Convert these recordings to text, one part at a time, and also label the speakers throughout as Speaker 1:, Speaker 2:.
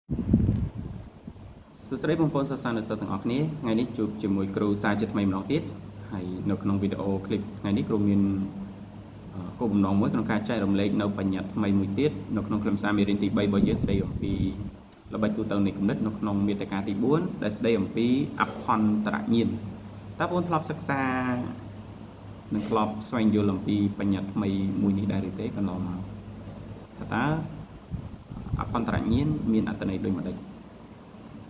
Speaker 1: សួស្តីបងប្អូនសិស្សានុសិស្សទាំងអស់គ្នាថ្ងៃនេះជួបជាមួយគ្រូសាជាថ្មីម្ដងទៀតហើយនៅក្នុងវីដេអូឃ្លីបថ្ងៃនេះគ្រូមានគោលបំណងមួយក្នុងការចែករំលែកនៅបញ្ញត្តិថ្មីមួយទៀតនៅក្នុងខ្លឹមសារមេរៀនទី3របស់យើងស្ដីអំពីល្បិចទូទៅនៃគំនិតនៅក្នុងមាតិកាទី4ដែលស្ដីអំពីអភន្តរញាណតើបងប្អូនធ្លាប់សិក្សានិងធ្លាប់ស្វែងយល់អំពីបញ្ញត្តិថ្មីមួយនេះដែរឬទេកន្លងមកថាតើអភន្តរញាណមានអត្ថន័យដូចម្តេច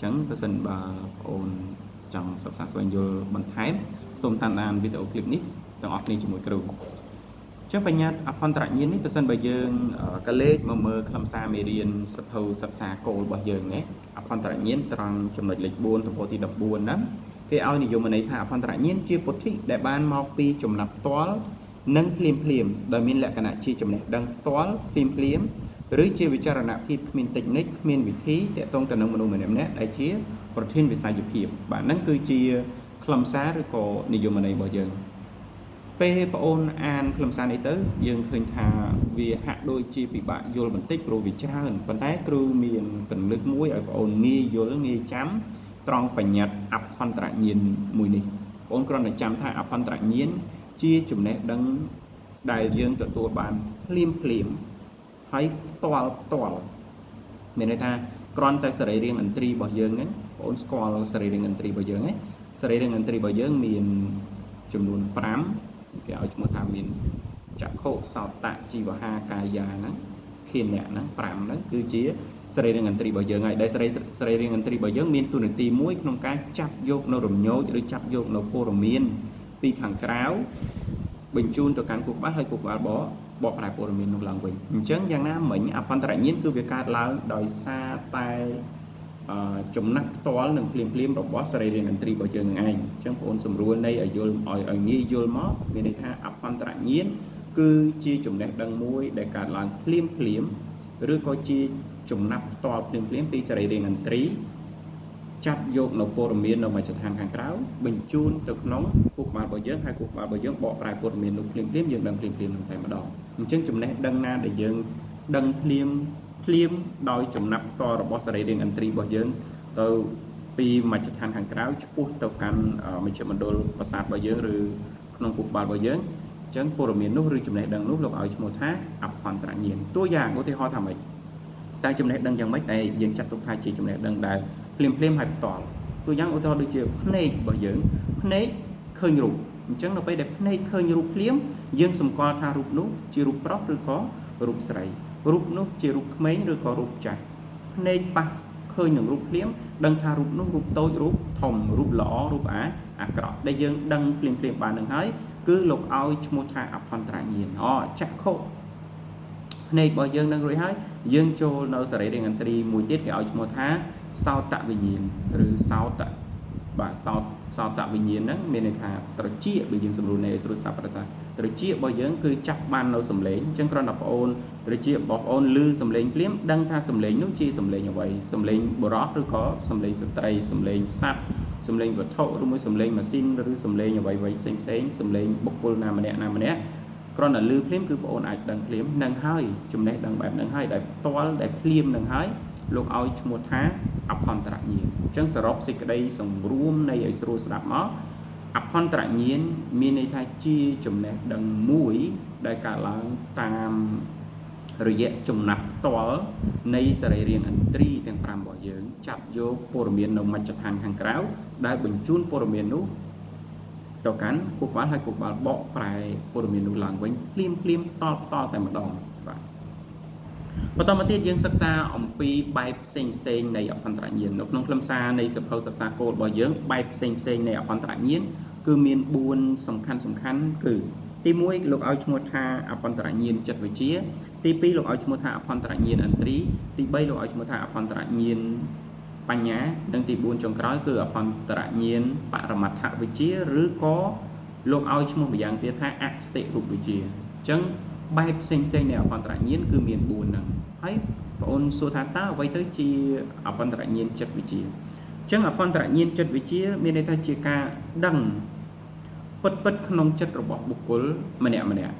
Speaker 1: ចឹងបើសិនបើបងអូនចង់សិក្សាស្វែងយល់បន្ថែមសូមតាមដានវីដេអូឃ្លីបនេះទាំងអស់គ្នាជាមួយគ្រូចឹងបញ្ញត្តិអភន្តរញាណនេះបើសិនបើយើងក៏លេខមកមើលខ្លឹមសារមេរៀនសភៅសិក្សាគោលរបស់យើងណាអភន្តរញាណត្រង់ចំណុចលេខ4ទំព័រទី14ហ្នឹងគេឲ្យនិយមន័យថាអភន្តរញាណជាពុទ្ធិដែលបានមកពីចំណាប់ផ្ទាល់និងភ្លាមភ្លាមដោយមានលក្ខណៈជាចំណេះដឹងផ្ទាល់ភ្លាមភ្លាមឬជាវិចារណភាពគ្មានតិចនិចគ្មានវិធីតាក់ទងទៅនឹងមនុស្សម្នាក់ៗដែលជាប្រធានវិស័យភាពបាទហ្នឹងគឺជាខ្លឹមសារឬក៏និយមន័យរបស់យើងពេលបងអូនអានខ្លឹមសារនេះទៅយើងឃើញថាវាហាក់ដូចជាពិបាកយល់បន្តិចព្រោះវាច្រើនប៉ុន្តែគ្រូមានកន្លឹះមួយឲ្យបងអូនងាយយល់ងាយចាំត្រង់បញ្ញត្តិអភន្តរញាណមួយនេះបងអូនគ្រាន់តែចាំថាអភន្តរញាណជាចំណេះដឹងដែលយើងទទួលបានភ្លាមភ្លាមហើយផ្ទាល់ផ្ទាល់មានន័យថាគ្រាន់តែសរីរាង្គឥន្ទ្រីរបស់យើងហ្នឹងបងអូនស្គាល់សរីរាង្គឥន្ទ្រីរបស់យើងហ្នឹងសរីរាង្គឥន្ទ្រីរបស់យើងមានចំនួន5គេឲ្យឈ្មោះថាមានចក្ខុសោតៈជីវហាកាយាហ្នឹងខេនៈហ្នឹង5ហ្នឹងគឺជាសរីរាង្គឥន្ទ្រីរបស់យើងហើយដែលសរីរាង្គឥន្ទ្រីរបស់យើងមានតួនាទីមួយក្នុងការចាប់យកនៅរំញោចឬចាប់យកនៅព័ត៌មានពីខាងក្រៅបញ្ជូនទៅកាន់ខួរក្បាលហើយខួរក្បាលបបកប្រែព័ត៌មាននោះឡើងវិញអញ្ចឹងយ៉ាងណាមិញអភន្តរញាណគឺវាកើតឡើងដោយសារតែចំណាក់ផ្ទាល់និងភ្លាមភ្លាមរបស់សរីរាង្គឥន្ទ្រីរបស់យើងនឹងឯងអញ្ចឹងបងអូនសម្រួលនៃឲ្យយល់ឲ្យងាយយល់មកមានន័យថាអភន្តរញាណគឺជាចំណេះដឹងមួយដែលកើតឡើងភ្លាមភ្លាមឬក៏ជាចំណាប់ផ្ទាល់ភ្លាមភ្លាមពីសរីរាង្គឥន្ទ្រីចាប់យកនៅព័ត៌មាននៅមជ្ឈដ្ឋានខាងក្រៅបញ្ជូនទៅក្នុងខួរក្បាលរបស់យើងហើយខួរក្បាលរបស់យើងបកប្រែព័ត៌មាននោះភ្លាមភ្លាមយើងដឹងភ្លាមភ្លាមនឹងតែម្ដងអញ្ចឹងចំណេះដឹងណាដែលយើងដឹងភ្លាមភ្លាមដោយចំណាប់ផ្ទាល់របស់សរីរាង្គឥន្ទ្រីរបស់យើងទៅពីមជ្ឈដ្ឋានខាងក្រៅឆ្ពោះទៅកាន់មជ្ឈមណ្ឌលប្រសាទរបស់យើងឬក្នុងខួរក្បាលរបស់យើងអញ្ចឹងព័ត៌មាននោះឬចំណេះដឹងនោះលោកឲ្យឈ្មោះថាអភន្តរញាណតួយ៉ាងឧទាហរណ៍ថាម៉េចតែចំណេះដឹងយ៉ាងម៉េចដែលយើងចាត់ទុកថាជាចំណេះដឹងដែលភ្លាមភ្លាមហើយផ្ទាល់តួយ៉ាងឧទាហរណ៍ដូចជាភ្នែករបស់យើងភ្នែកឃើញរូបអញ្ចឹងនៅពេលដែលភ្នែកឃើញរូបភ្លាមយើងសម្គាល់ថារូបនោះជារូបប្រុសឬក៏រូបស្រីរូបនោះជារូបក្មេងឬក៏រូបចាស់ភ្នែកប៉ះឃើញនឹងរូបភ្លាមដឹងថារូបនោះរូបតូចរូបធំរូបល្អរូបអាក្រក់ដែលយើងដឹងភ្លាមភ្លាមបាននឹងហើយគឺលោកឲ្យឈ្មោះថាអភន្តរញាណអូចក្ខុភ្នែករបស់យើងនឹងរួចហើយយើងចូលនៅសរីរាង្គឥន្ទ្រីមួយទៀតគេឲ្យឈ្មោះថាសោតវិញ្ញាណឬសោតបាទសោតវិញ្ញាណហ្នឹងមានន័យថាត្រចៀកបើយើងសម្រួលនៃស្រួលស្ដាប់ថាត្រចៀករបស់យើងគឺចាប់បាននៅសំឡេងអញ្ចឹងគ្រាន់តែបងអូនត្រចៀករបស់បងអូនឮសំឡេងភ្លាមដឹងថាសំឡេងនោះជាសំឡេងអ្វីសំឡេងបុរសឬក៏សំឡេងស្ត្រីសំឡេងសត្វសំឡេងវត្ថុឬមួយសំឡេងម៉ាស៊ីនឬសំឡេងអ្វីៗផ្សេងផ្សេងសំឡេងបុគ្គលណាម្នាក់ណាម្នាក់គ្រាន់តែឮភ្លាមគឺបងអូនអាចដឹងភ្លាមនឹងហើយចំណេះដឹងបែបហ្នឹងហើយដែលផ្ទាល់ដែលភ្លាមនឹងហើយលោកឲ្យឈ្មោះថាអភន្តរញាណអញ្ចឹងសរុបសេចក្តីសង្រួមនៃឲ្យស្រួលស្ដាប់មកអភន្តរញាណមានន័យថាជាចំណេះដឹងមួយដែលកើតឡើងតាមរយៈចំណាប់ផ្ទាល់នៃសរីរាង្គឥន្ទ្រីទាំង5របស់យើងចាប់យកព័ត៌មាននៅមជ្ឈដ្ឋានខាងក្រៅដែលបញ្ជូនព័ត៌មាននោះទៅកាន់ខួរក្បាលហើយខួរក្បាលបកប្រែព័ត៌មាននោះឡើងវិញភ្លាមភ្លាមផ្ទាល់ផ្ទាល់តែម្ដងបាទបន្តមកទៀតយើងសិក្សាអំពីបែបផ្សេងផ្សេងនៃអភន្តរញាណនៅក្នុងខ្លឹមសារនៃសភៅសិក្សាគោលរបស់យើងបែបផ្សេងផ្សេងនៃអភន្តរញាណគឺមាន4សំខាន់សំខាន់គឺទី1លោកឲ្យឈ្មោះថាអភន្តរញាណចិត្តវិទ្យាទី2លោកឲ្យឈ្មោះថាអភន្តរញាណឥន្ទ្រីទី3លោកឲ្យឈ្មោះថាអភន្តរញាណបញ្ញានិងទី4ចុងក្រោយគឺអភន្តរញាណបរមត្ថវិជ្ជាឬក៏លោកឲ្យឈ្មោះម្យ៉ាងទៀតថាអស្តិរូបវិជ្ជាអញ្ចឹងបែបផ្សេងផ្សេងនៃអភន្តរញាណគឺមាន4ហ្នឹងហើយបងអូនសួរថាតើអ្វីទៅជាអភន្តរញាណចិត្តវិទ្យាអញ្ចឹងអភន្តរញាណចិត្តវិទ្យាមានន័យថាជាការដឹងពិតពិតក្នុងចិត្តរបស់បុគ្គលម្នាក់ម្នាក់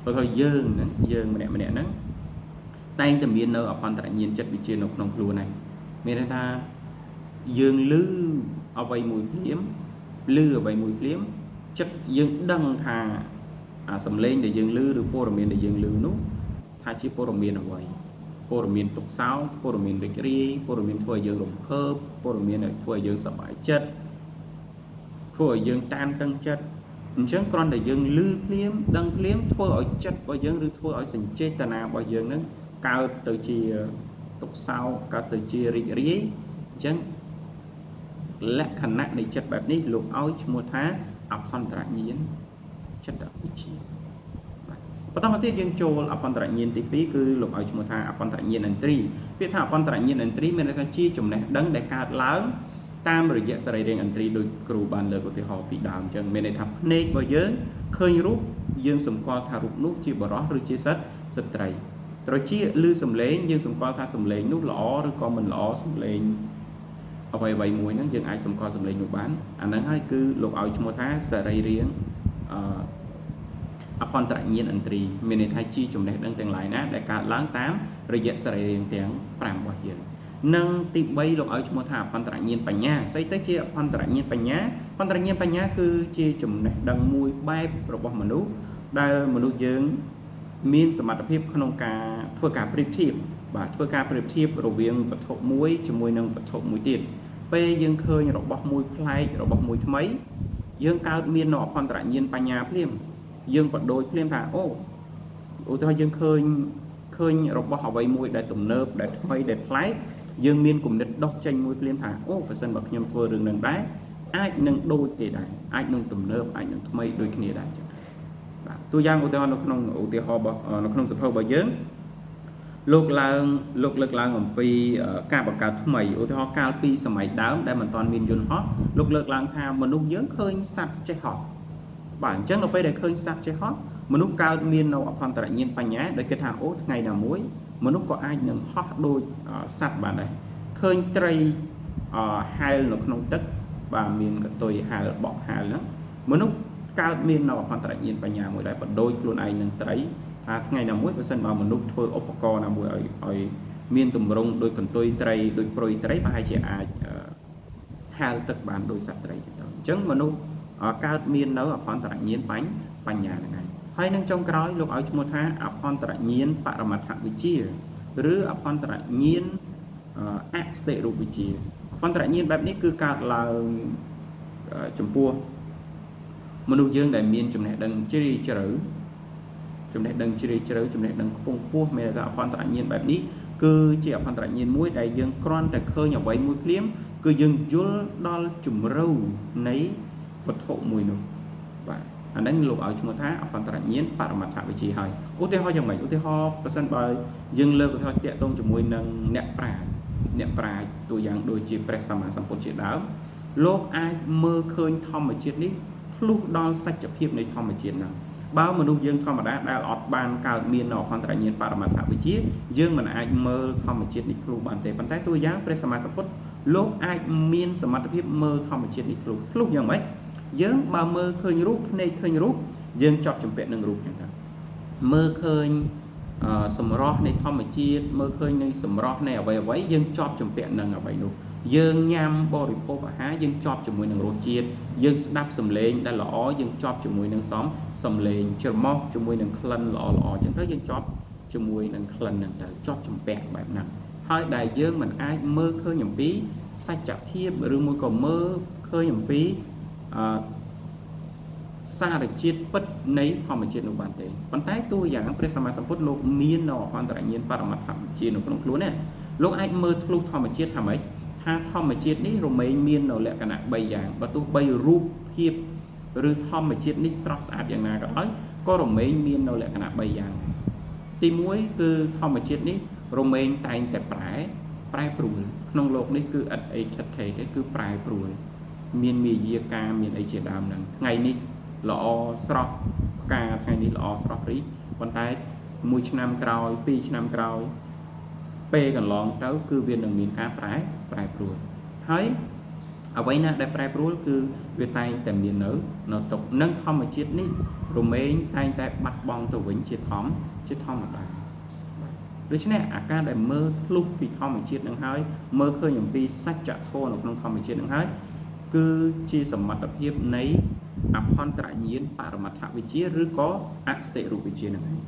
Speaker 1: ព្រោះថាយើងហ្នឹងយើងម្នាក់ម្នាក់ហ្នឹងតែងតែមាននៅអភន្តរញាណចិត្តវិទ្យានៅក្នុងខ្លួនហើយ មានន័យថាយើងឮអ្វីមួយភ្លាមឮអ្វីមួយភ្លាមចិត្តយើងដឹងថាអាសំឡេងដែលយើងឮឬព័ត៌មានដែលយើងឮនោះថាជាព័ត៌មានអ្វីព័ត៌មានទុក្ខសោកព័ត៌មានរីករាយព័ត៌មានធ្វើឲ្យយើងរំភើបព័ត៌មានដែលធ្វើឲ្យយើងសប្បាយចិត្តធ្វើឲ្យយើងតានតឹងចិត្តអញ្ចឹងគ្រាន់តែយើងឮភ្លាមដឹងភ្លាមធ្វើឲ្យចិត្តរបស់យើងឬធ្វើឲ្យសញ្ចេតនារបស់យើងនឹងកើតទៅជាទុក្ខសោកកើតទៅជារីករាយអញ្ចឹងលក្ខណៈនៃចិត្តបែបនេះលោកឲ្យឈ្មោះថាអភន្តរញ្ញាណចិត្តវិជ្ជាបាទបន្តមកទៀតយើងចូលអភន្តរញ្ញាណទី2គឺលោកឲ្យឈ្មោះថាអភន្តរញ្ញាណឥន្ទ្រីពាក្យថាអភន្តរញ្ញាណឥន្ទ្រីមានន័យថាជាចំណេះដឹងដែលកើតឡើងតាមរយៈសរីរាង្គឥន្ទ្រីដោយគ្រូបានលើកឧទាហរណ៍ពីដើមអញ្ចឹងមានន័យថាភ្នែករបស់យើងឃើញរូបយើងសម្គាល់ថារូបនោះជាបុរសឬជាស្ត្រីត្រចៀកឮសំឡេងយើងសម្គាល់ថាសំឡេងនោះល្អឬក៏មិនល្អសំឡេងអ្វីៗមួយហ្នឹងយើងអាចសម្គាល់សំឡេងនោះបានអាហ្នឹងហើយគឺលោកឲ្យឈ្មោះថាសរីរាង្គអឺអភន្តរញ្ញាណឥន្ទ្រីមានន័យថាជាចំណេះដឹងទាំងឡាយណាដែលកើតឡើងតាមរយៈសរីរាង្គទាំង5របស់យើងនិងទី3លោកឲ្យឈ្មោះថាអភន្តរញ្ញាណបញ្ញាស្អីទៅជាអភន្តរញ្ញាណបញ្ញាអភន្តរញ្ញាណបញ្ញាគឺជាចំណេះដឹងមួយបែបរបស់មនុស្សដែលមនុស្សយើងមានសមត្ថភាពក្នុងការធ្វើការប្រៀបធៀបបាទធ្វើការប្រៀបធៀបរវាងវត្ថុមួយជាមួយនឹងវត្ថុមួយទៀតពេលយើងឃើញរបស់មួយប្លែករបស់មួយថ្មីយើងកើតមាននៅអភន្តរញ្ញាណបញ្ញាភ្លាមយើងបដូចភ្លាមថាអូឧទាហរណ៍យើងឃើញរបស់អ្វីមួយដែលទំនើបដែលថ្មីដែលប្លែកយើងមានគំនិតដោះចេញមួយភ្លាមថាអូបើសិនបើខ្ញុំធ្វើរឿងនឹងដែរអាចនឹងដូចគេដែរអាចនឹងទំនើបអាចនឹងថ្មីដូចគ្នាដែរចឹងបាទតួយ៉ាងឧទាហរណ៍នៅក្នុងឧទាហរណ៍របស់នៅក្នុងសភៅរបស់យើងលោកលើកឡើងអំពីការបង្កើតថ្មីឧទាហរណ៍កាលពីសម័យដើមដែលមិនទាន់មានយន្តហោះលោកលើកឡើងថាមនុស្សយើងឃើញសត្វចេះហោះបាទអញ្ចឹងនៅពេលដែលឃើញសត្វចេះហោះមនុស្សកើតមាននៅអភន្តរញ្ញាណបញ្ញាដោយគិតថាអូថ្ងៃណាមួយមនុស្សក៏អាចនឹងហោះដូចសត្វបានដែរឃើញត្រីហែលនៅក្នុងទឹកបាទមានកតុយហែលបក់ហែលហ្នឹងមនុស្សកើតមាននៅអភន្តរញ្ញាណបញ្ញាមួយដែរបដូចខ្លួនឯងនឹងត្រីថាថ្ងៃណាមួយបើសិនបើមនុស្សធ្វើឧបករណ៍ណាមួយឲ្យមានទម្រង់ដូចកន្ទុយត្រីដូចប្រុយត្រីប្រហែលជាអាចហែលទឹកបានដូចសត្វត្រីចឹងទៅអញ្ចឹងមនុស្សកើតមាននៅអភន្តរញ្ញាណបញ្ញាហ្នឹងឯងហើយនឹងចុងក្រោយលោកឲ្យឈ្មោះថាអភន្តរញ្ញាណបរមត្ថវិជ្ជាឬអភន្តរញ្ញាណអស្តិរូបវិជ្ជាអភន្តរញ្ញាណបែបនេះគឺកើតឡើងចំពោះមនុស្សយើងដែលមានចំណេះដឹងជ្រាលជ្រៅចំណេះដឹងជ្រាលជ្រៅចំណេះដឹងខ្ពង់ខ្ពស់មានថាអភន្តរញ្ញាណបែបនេះគឺជាអភន្តរញ្ញាណមួយដែលយើងគ្រាន់តែឃើញអ្វីមួយភ្លាមគឺយើងយល់ដល់ជំរៅនៃវត្ថុមួយនោះបាទអាហ្នឹងលោកឲ្យឈ្មោះថាអភន្តរញ្ញាណបរមត្ថវិជ្ជាហើយឧទាហរណ៍យ៉ាងម៉េចឧទាហរណ៍ប្រសិនបើយើងលើកឧទាហរណ៍តាក់ទងជាមួយនឹងអ្នកប្រាជ្ញតួយ៉ាងដូចជាព្រះសម្មាសម្ពុទ្ធជាដើមលោកអាចមើលឃើញធម្មជាតិនេះធ្លុះដល់សច្ចភាពនៃធម្មជាតិហ្នឹងបើមនុស្សយើងធម្មតាដែលអត់បានកើតមាននៅអភន្តរញ្ញាណបរមត្ថវិជ្ជាយើងមិនអាចមើលធម្មជាតិនេះធ្លុះបានទេប៉ុន្តែតួយ៉ាងព្រះសម្មាសម្ពុទ្ធលោកអាចមានសមត្ថភាពមើលធម្មជាតិនេះធ្លុះយ៉ាងម៉េចយើងបើមើលឃើញរូបភ្នែកឃើញរូបយើងចប់ជំពាក់នឹងរូបចឹងទៅមើលឃើញសម្រស់នៃធម្មជាតិមើលឃើញនៃសម្រស់នៃអ្វីៗយើងជាប់ជំពាក់នឹងអ្វីនោះយើងញ៉ាំបរិភោគអាហារយើងជាប់ជាមួយនឹងរសជាតិយើងស្ដាប់សំឡេងដែលល្អយើងជាប់ជាមួយនឹងសំឡេងច្រមុះជាមួយនឹងក្លិនល្អល្អចឹងទៅយើងជាប់ជាមួយនឹងក្លិនហ្នឹងទៅជាប់ជំពាក់បែបហ្នឹងហើយដែលយើងមិនអាចមើលឃើញអំពីសច្ចភាពឬមួយក៏មើលឃើញអំពីអឺសារជាតិពិតនៃធម្មជាតិនោះបានទេប៉ុន្តែតួយ៉ាងព្រះសម្មាសម្ពុទ្ធលោកមាននៅអភន្តរញ្ញាណបរមត្ថវិជ្ជានៅក្នុងខ្លួនណាលោកអាចមើលធ្លុះធម្មជាតិថាម៉េចថាធម្មជាតិនេះរមែងមាននៅលក្ខណៈ3យ៉ាងបើទោះបីរូបភាពឬធម្មជាតិនេះស្រស់ស្អាតយ៉ាងណាក៏ដោយក៏រមែងមាននៅលក្ខណៈ3យ៉ាងទី1គឺធម្មជាតិនេះរមែងតែងតែប្រែប្រួលក្នុងโลกនេះគឺឥតអីថិតថេរទេគឺប្រែប្រួលមានមាយាការមានអីជាដើមហ្នឹងថ្ងៃនេះល្អស្រស់ផ្កាថ្ងៃនេះល្អស្រស់រីកប៉ុន្តែ1ឆ្នាំក្រោយ2ឆ្នាំក្រោយពេលកន្លងទៅគឺវានឹងមានការប្រែប្រួលហើយអ្វីណាដែលប្រែប្រួលគឺវាតែងតែមាននៅទុកនិងធម្មជាតិនេះរមែងតែងតែបាត់បង់ទៅវិញជាធម្មតាបាទ ដូច្នេះអាការដែលមើលធ្លុះពីធម្មជាតិនឹងហើយមើលឃើញអំពីសច្ចធម៌នៅក្នុងធម្មជាតិនឹងហើយគឺជាសមត្ថភាពនៃអភន្តរញ្ញាណបរមត្ថវិជ្ជាឬក៏អស្តិរូបវិជ្ជានឹងឯង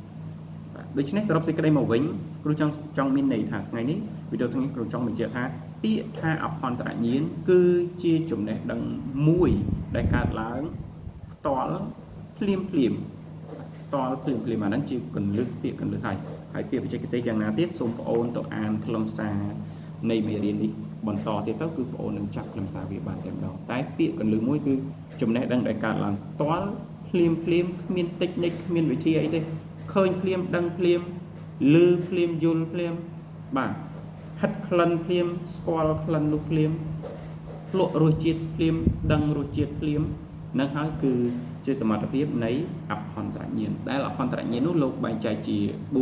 Speaker 1: បាទដូច្នេះសរុបសេចក្តីមកវិញគ្រូចង់ចង់មានន័យថាថ្ងៃនេះវីដេអូថ្ងៃនេះគ្រូចង់បញ្ជាក់ថាពាក្យថាអភន្តរញ្ញាណគឺជាចំណេះដឹងមួយដែលកើតឡើងផ្ទាល់ភ្លាមភ្លាមផ្ទាល់ភ្លាមភ្លាមអាហ្នឹងជាកលឹះពាក្យកលឹះហើយហើយពាក្យបច្ចេកទេសយ៉ាងណាទៀតសូមបងអូនទៅអានខ្លឹមសារនៃមេរៀននេះបន្តទៀតទៅគឺបងអូននឹងចាប់ខ្លឹមសារវាបានតែម្ដងតែពាក្យកលឹះមួយគឺចំណេះដឹងដែលកើតឡើងផ្ទាល់ភ្លាមភ្លាមគ្មានតិចនិចគ្មានវិធីអីទេឃើញភ្លាមដឹងភ្លាមឮភ្លាមយល់ភ្លាមបាទហិតក្លិនភ្លាមស្គាល់ក្លិននោះភ្លាមភ្លក់រសជាតិភ្លាមដឹងរសជាតិភ្លាមនឹងហើយគឺជាសមត្ថភាពនៃអភន្តរញ្ញាណដែលអភន្តរញ្ញាណនោះលោកបែងចែកជា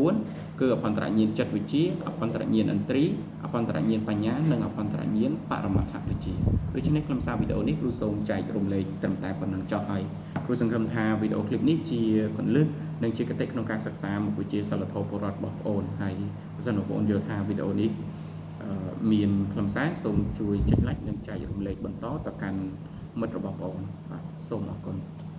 Speaker 1: 4គឺអភន្តរញ្ញាណចិត្តវិជ្ជាអភន្តរញ្ញាណឥន្ទ្រីអភន្តរញ្ញាណបញ្ញានិងអភន្តរញ្ញាណបរមត្ថវិជ្ជាដូច្នេះខ្លឹមសារវីដេអូនេះគ្រូសូមចែករំលែកត្រឹមតែប៉ុណ្្នឹងចុះហើយគ្រូសង្ឃឹមថាវីដេអូឃ្លីបនេះជាគន្លឹះនិងជាគតិក្នុងការសិក្សាមុខវិជ្ជាសិលធម៌ពលរដ្ឋរបស់បងអូនហើយបើសិនបងប្អូនយល់ថាវីដេអូនេះមានខ្លឹមសារសូមជួយចុច like និងចែករំលែកបន្តទៅកាន់មិត្តរបស់បងប្អូនបាទសូមអរគុណ។